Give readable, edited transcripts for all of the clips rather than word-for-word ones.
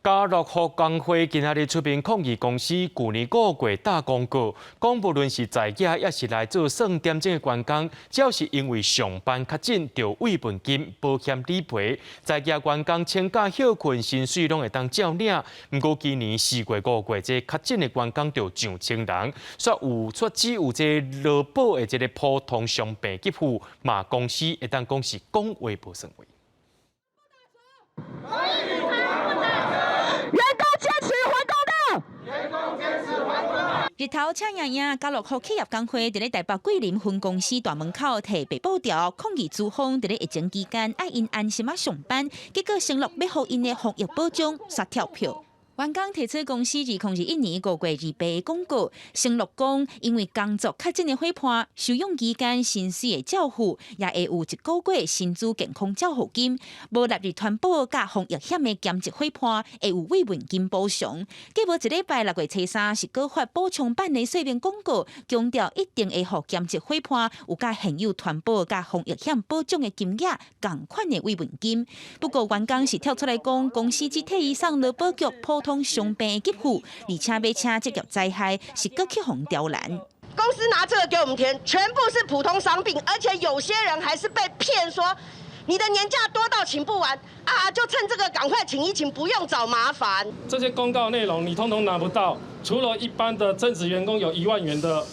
家樂福工會今仔日出面抗議公司舊年五月打廣告，講無論是在家抑是來做算點鐘的員工，只要是因為上班確診，著慰問金、保險理賠，在家員工請假歇睏，薪水攏會當照領。毋過今年四月、五月，這確診的員工就上千人，煞有煞只有這勞保的這个普通傷病給付，嘛公司會當講是講話無算話。員工堅持還公道。日頭赤炎炎，家樂福企業工會佇咧台北桂林分公司大門口提白布條抗議資方佇咧疫情期間愛𪜶安心仔上班，結果承諾欲予𪜶的防疫保障煞跳票。員工提出公司2021年5月28的廣告，承諾講因為工作確診的伙伴休養期間薪水會照付，也會有一個月薪資健康照護金。無納入團保佮防疫險的兼職伙伴會有慰問金補償。過無一禮拜6月初三是閣發補充版的說明廣告，強調一定會予兼職伙伴有佮現有團保佮防疫險保障的金額仝款的慰問金。不過員工是跳出來講，公司只替伊送勞保局普通傷病的給付，而且欲請職業災害是閣去予刁難。公司拿這個給我們填，全部是普通傷病，而且有些人還是被騙說你的年假多到請不完啊，就趁這個趕快請一請，不用找麻煩。這些公告內容你通通拿不到，除了一般的正職員工有1萬元的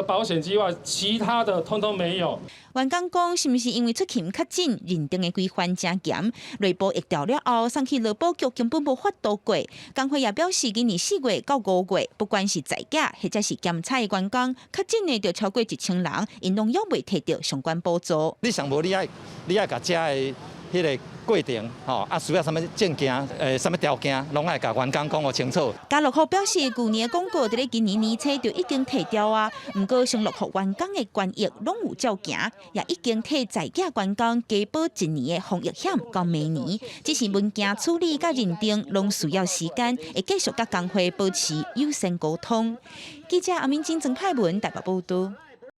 保險之外，其他的通通沒有。員工講，是毋是因為出勤較緊，認定的規範誠嚴？內部疫調了後，送去勞保局根本無法度過。工會也表示，今年4月到5月，不管是在家或者是兼差的員工，確診的就超過1000人，𪜶攏猶未提著相關補助。你上無你愛共遮的彼个過程，吼啊需要啥物證件，啥物條件，攏愛共員工講予清楚。家樂福表示，舊年的廣告佇咧今年年初就已經退掉啊，毋過承諾予員工的權益攏有照行，也已經替在家員工加保一年的防疫險到明年。只是文件處理佮認定攏需要時間，會繼續佮工會保持友善溝通。記者阿明金曾派文台北報道。